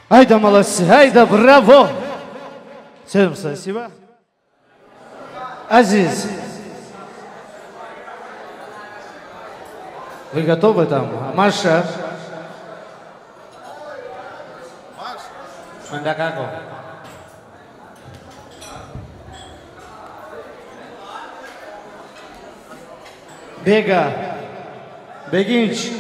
Айда, молодцы, айда, браво! Всем спасибо. Азиз, вы готовы там? Маша? Мандакако. Бега. Бегинч.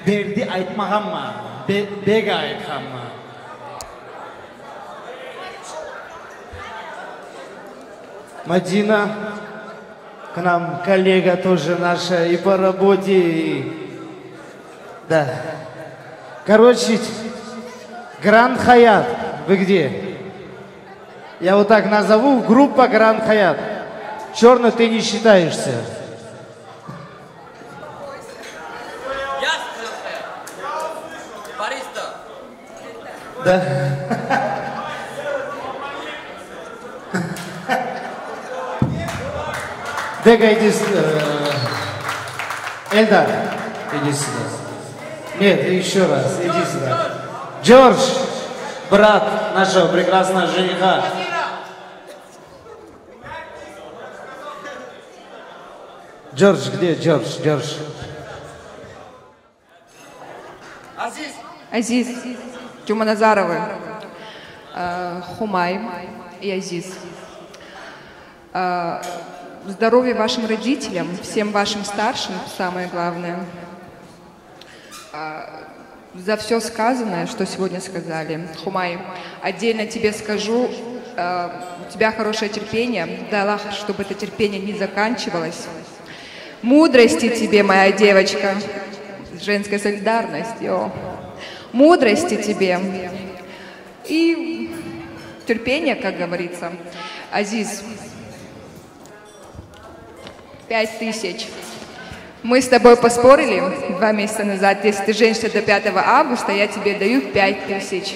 Berdi aýtmaganma, Bega aýtganma? Мадина, к нам коллега тоже наша и по работе, и... Да. Короче, Гранд Хаят, вы где? Я вот так назову, группа Гранд Хаят. Черный ты не считаешься. Я Бариста. Да. Бега, иди сюда. Эльдар, иди сюда. Нет, еще раз, иди сюда. Джордж, брат нашего прекрасного жениха. Джордж, где Джордж? Джордж. Азиз. Азиз. Джуманазаровы. Э, Хумай и Азиз. Э, здоровья вашим родителям, всем вашим старшим, самое главное. Э, за все сказанное, что сегодня сказали. Хумай, отдельно тебе скажу, у тебя хорошее терпение. Дай Аллах, чтобы это терпение не заканчивалось. Мудрости тебе, моя девочка. Женская солидарность, йо. Мудрости тебе. И терпение, как говорится. Азиз, 5000. Мы с тобой поспорили два месяца назад, если ты женишься до 5 августа, я тебе даю 5000.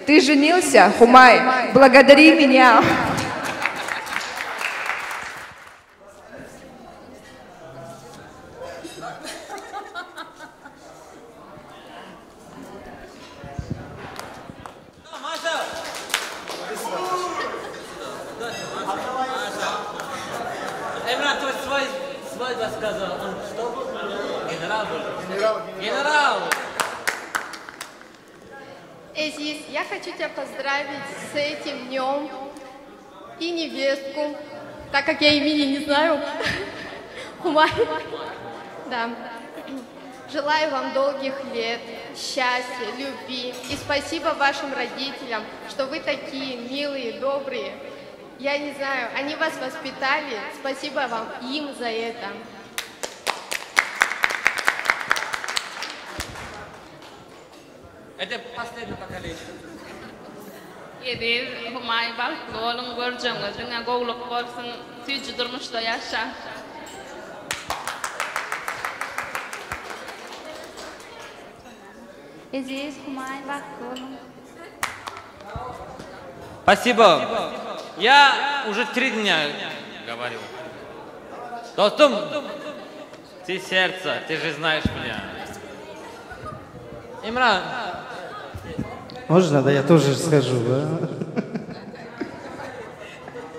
Ты женился, Хумай, благодари меня. Эмран, твой свой, свадьба сказал. Он что был? Генерал был. Генерал, генерал. Эзиз, я хочу тебя поздравить с этим днем и невестку, так как я имени не знаю. Хумай. Да. Желаю вам долгих лет, счастья, любви. И спасибо вашим родителям, что вы такие милые, добрые. Я не знаю, они вас воспитали. Спасибо вам им за это. Это последнее поколение. Eziz, Humaý bagtly boluň, görjegiňiz diňe gowluk bolsun, süýji durmuşda ýaşa. Eziz, Humaý bagtly boluň. Спасибо. Я уже три дня говорю. Dostum, ты сердце, ты же знаешь меня. Имран. Можно, да, я тоже скажу, да?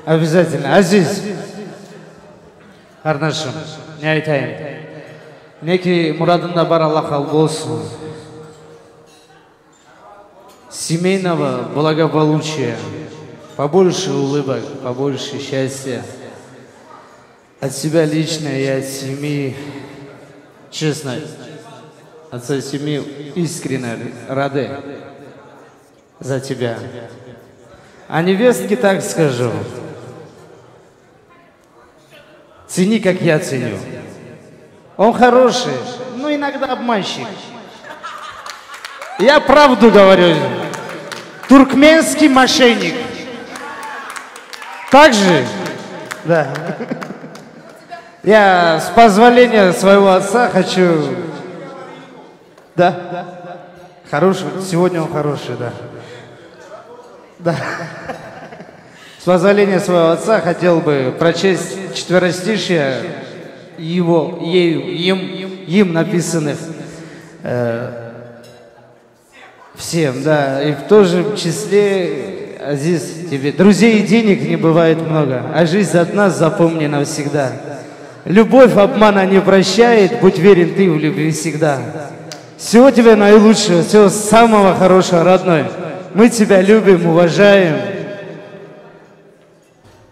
Обязательно. Азиз. Gardaşym, ne aýtaýyn? Neki myradyňda bar Allah kabul bolsun. Семейного благополучия, побольше улыбок, побольше счастья. От себя лично и от семьи, честно, от своей семьи искренне рады за тебя. А невестке так скажу. Цени, как я ценю. Он хороший, но иногда обманщик. Я правду говорю. Туркменский мошенник. Так же? Да. Я с позволения своего отца хочу... Да? Хороший. Сегодня он хороший, да. Да. С позволения своего отца хотел бы прочесть четверостишие. его, ею, им, им написанных. Всем, да. И в том же числе, Азиз, тебе друзей и денег не бывает много, а жизнь одна, запомни навсегда. Любовь обмана не прощает, будь верен ты в любви всегда. Всего тебе наилучшего, всего самого хорошего, родной. Мы тебя любим, уважаем.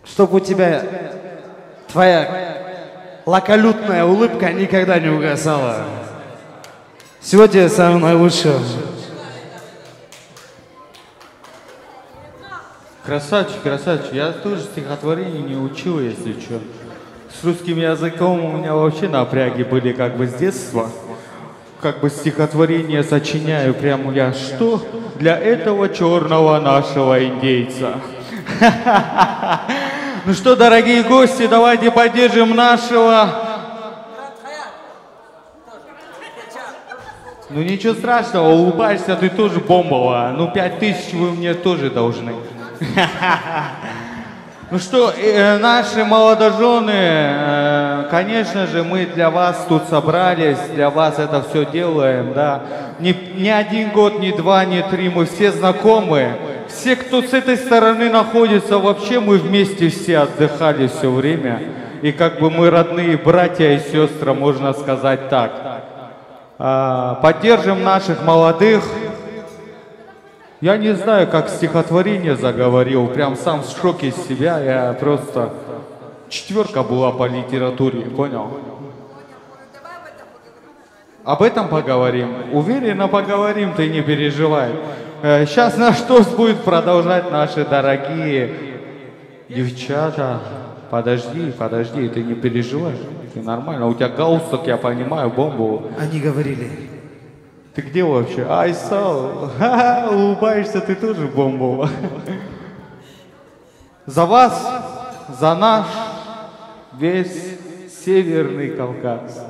Чтоб у тебя твоя лаколютная улыбка никогда не угасала. Всего тебе самого наилучшего. Красавчик, красавчик. Я тоже стихотворение не учил, если что. С русским языком у меня вообще напряги были как бы с детства. Как бы стихотворение сочиняю прямо я. Что для этого черного нашего индейца? Ну что, дорогие гости, давайте поддержим нашего... Ну ничего страшного, улыбаешься, ты тоже бомбовая. Ну 5000 вы мне тоже должны. Ну что, наши молодожены, конечно же, мы для вас тут собрались, для вас это все делаем, да. Не один год, не два, не три, мы все знакомы. Все, кто с этой стороны находится, вообще мы вместе все отдыхали все время. И как бы мы родные братья и сестры, можно сказать так. Поддержим наших молодых. Я не знаю, как стихотворение заговорил, прям сам в шоке из себя, я просто... Четверка была по литературе, понял? Об этом поговорим. Уверенно поговорим, ты не переживай. Сейчас наш тост будет продолжать наши дорогие девчата. Подожди, подожди, ты не переживай, ты нормально. У тебя галстук, я понимаю, бомбу. Они говорили. Ты где вообще? Айсал, ха-ха, улыбаешься, ты тоже бомбу. За вас, за наш весь Северный Кавказ.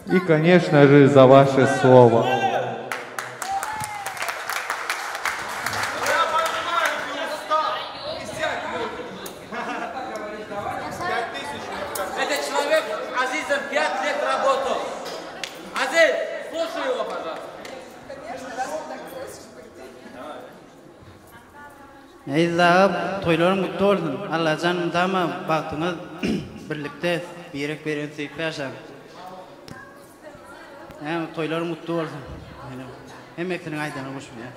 И, конечно же, за ваше слово. Этот человек Азизом 5 лет работал. Азиз, слушай его, пожалуйста. Eziz toýlaryň gutly bolsun. Allajan mydama bagtyňyz birlikde birek biregi söýüp ýaşaň. Näme toýlaryň gutly bolsun. Hemmesiniň aýdanyna goşulýan.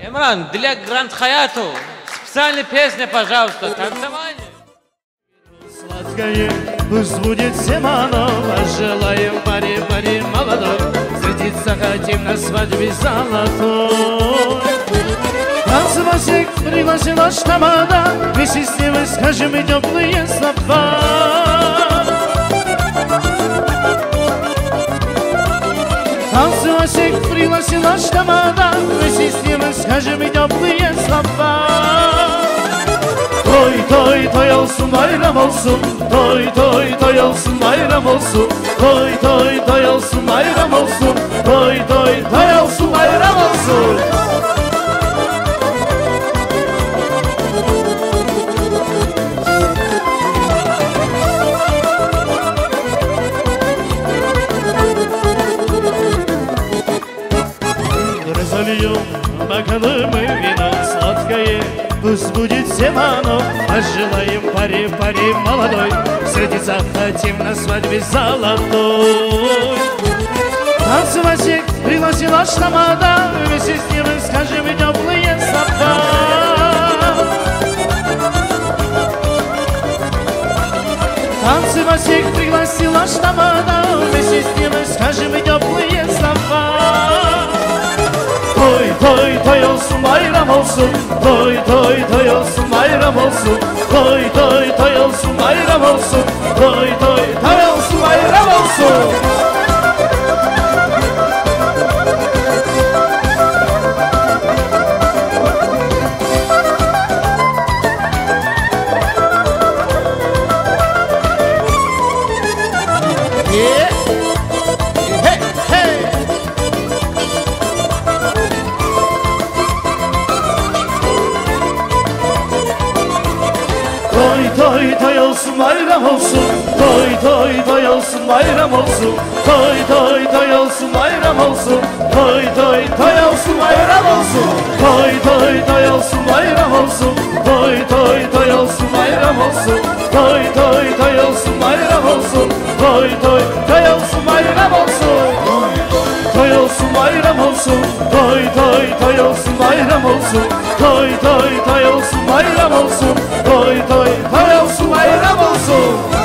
Эмран, для Гранд Хаяту специальная песня, пожалуйста, танцевальная. Сладкое, пусть будет всем оно, пожелаем паре, паре молодой, встретиться хотим на свадьбе золотой. Танцевать всех пригласил наш тамада, вместе с ним мы скажем и теплые слова. Танцевать всех пригласил наш тамада, вместе с ним мы скажем и теплые слова. Toy toy toy olsun bayram olsun, toy toy toy olsun bayram olsun, toy toy toy olsun bayram olsun, toy toy toy olsun bayram olsun. Разольем бокалы мы вино сладкое, пусть будет всем оно, пожелаем паре, паре молодой, встретиться хотим на свадьбе золотой. Танцевать всех пригласил наш тамада, вместе с ним мы скажем и теплые слова. Танцевать всех пригласил наш тамада, вместе с ним мы скажем и теплые слова. Toy toy toy olsun bayram olsun, toy toy toy olsun bayram olsun, toy toy toy olsun bayram olsun, toy toy toy olsun bayram olsun. Toy toy toy olsun bayram olsun, toy toy toy olsun bayram olsun Toy toy toy olsun bayram olsun Toy toy toy olsun bayram olsun Toy toy toy olsun bayram olsun Toy toy toy olsun bayram olsun Toy toy toy olsun bayram olsun Toy toy toy olsun bayram olsun Toy olsun bayram olsun Toy toy toy olsun bayram olsun Toy toy toy olsun bayram olsun Toy toy toy olsun bayram olsun.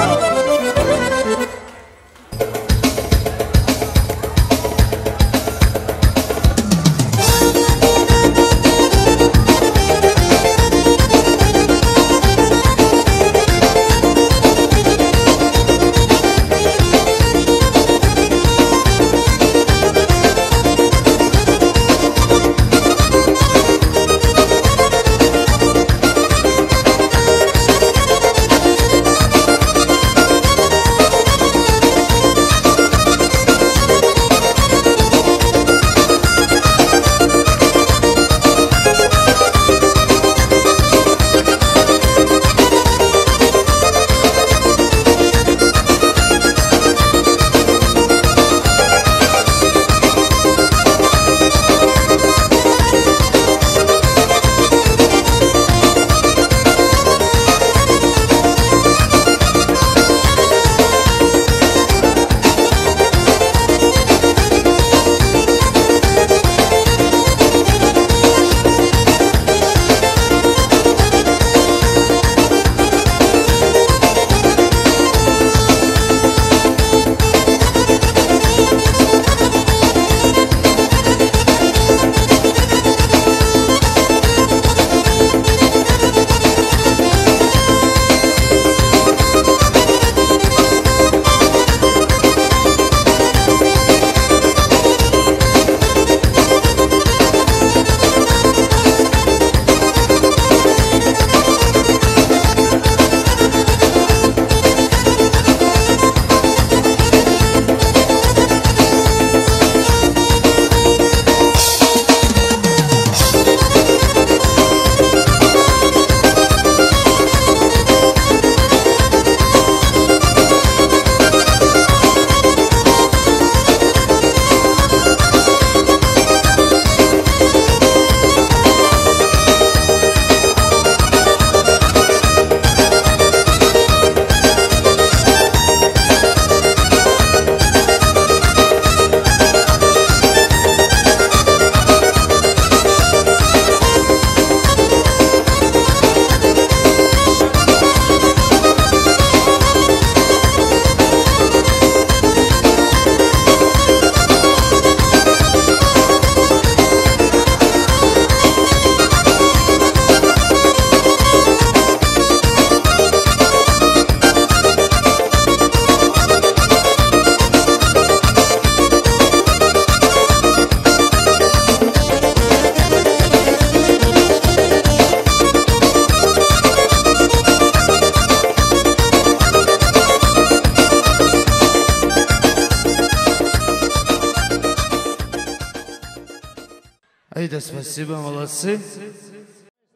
Аида, спасибо, молодцы.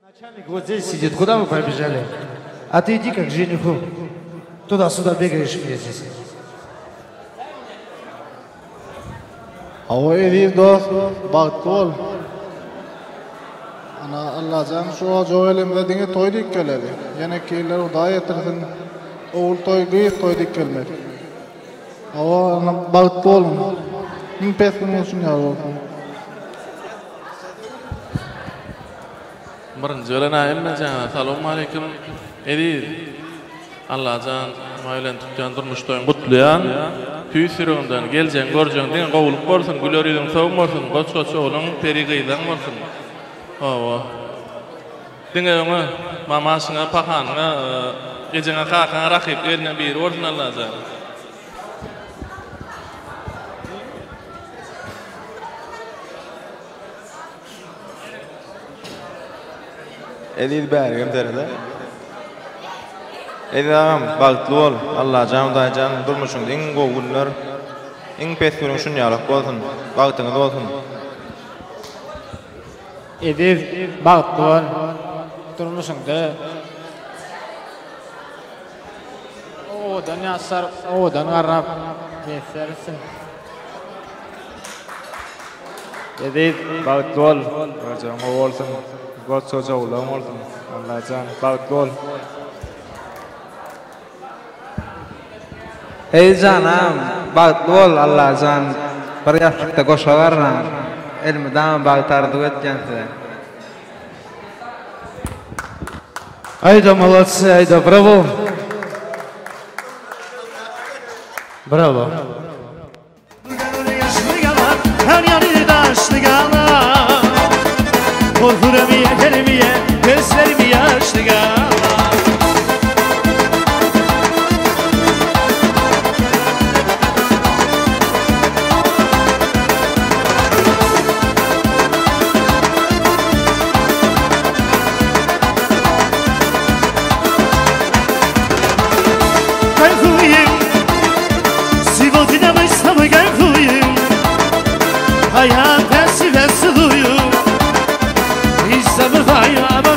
Начальник вот здесь сидит. Куда вы побежали? А ты иди как к жениху. Туда-сюда бегаешь мне здесь. Hawa eziz dost, bagtly bol. Ana Allajan şu ojaga elimize diňe toý diýip geleli. Ýeneki ýyllar Hudaý ýetirsin. Ogul toý, gyz toý diýip gelmeli. Hawa, ana bagtly boluň. Iň pes günüňiz şuny ýaly bolsun. Birinji bilen hemmäjäňize salowmaleýkim. Eziz Allajan Humaý bilen tutýan durmuş toýuňy gutlaýan. Tüýs ýüregimden geljegiň görjegiň diňe gowulyk bolsun, güler ýüzüň sag bolsun, goç-goç ogluň, peri gyzlaň bolsun. Hawa. Diňe öňe, mamaşyňa, pahanyňa, ejeňe, kakaňa rakyp gelneň biri bolsun Allajan. Eziz bärigem serede. Eziz agam bagtly bol Allajan Hudaýjan durmuşyňda iň gowy günler iň pes günüň şunýalak bolsun bagtyňyz bolsun. Eziz bagtly bol durmuşyňda. Owadan ýaşlar owadan garrap miýesser etsin. Eziz bagtly bol ojagyň gowy bolsun goç goç oglaň bolsun Allajan bagtly bol. Eý janam bagtly bol Allajan bir ýassykda goşa garraň elmydama bagt arzuw etýän size. Ayda молодцы, ayda bravo. Bravo. Her yanı daşlı gala Korkuram yetermiye Gözlerim yaşlı gala Kayfuyum Sivotina başlamı kayfuyum Hayat tersi ve suluyum İnsanı fayama.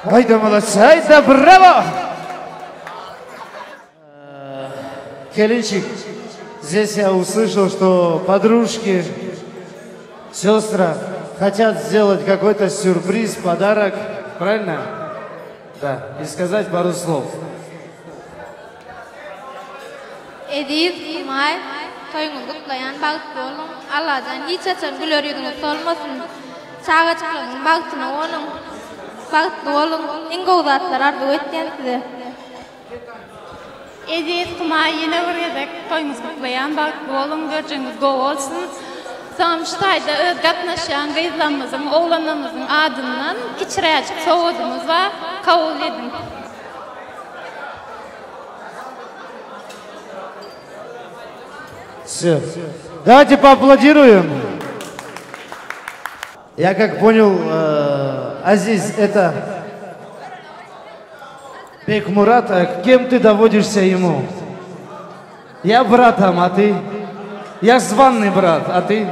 Aýda молодцы, aýda brawo! Kelinçik, здесь я услышал, что подружки, сестры хотят сделать какой-то сюрприз, подарок, правильно? Да, и сказать пару слов. Eziz Humaý toýuňyzy gutlaýan bagtly boluň Allajan hiç haçan güler ýüzüňiz solmasyn çagajyklaryňyzyň bagtyna boluň bagtly boluň iň gowy zatlary arzuw etýän size. Eziz Humaý ýene bir gezek toýuňyzy gutlaýan bagtly boluň görjegiňiz gowy bolsun soňam şu taýda öz gatnaşýan gyzlarymyzyň oglanlarymyzyň adyndan kiçiräjik sowgadymyz bar kabul ediň. Все. Давайте поаплодируем. Я как понял, э, Азиз, это Бекмурат, а кем ты доводишься ему? Я братом, а ты? Я званный брат, а ты?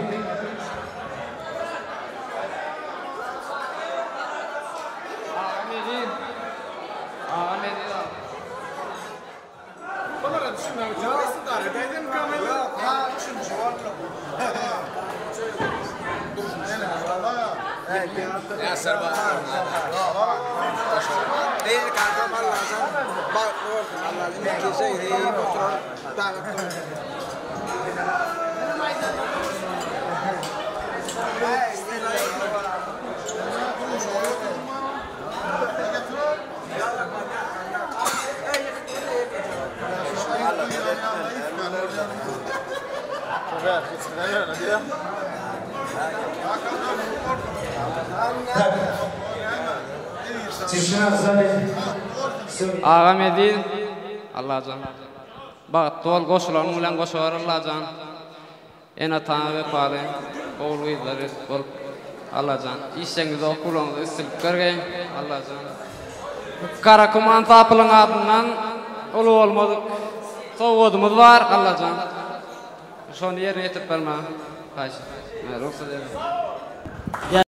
Tişina w zale. Agam Eziz Allajan bagtly bol goşularyň bilen goşa ber Allajan Ene ataňa wepaly ogul gyzlar bolup Allajan işleňizde okuwlaryňyzda üstünlik bergeý Allajan. Karakum ansaplyň adyndan uly bolmadyk sowgadymyz bar Allajan şony ýerine ýetirip bermäge haýyş rugsat ediň.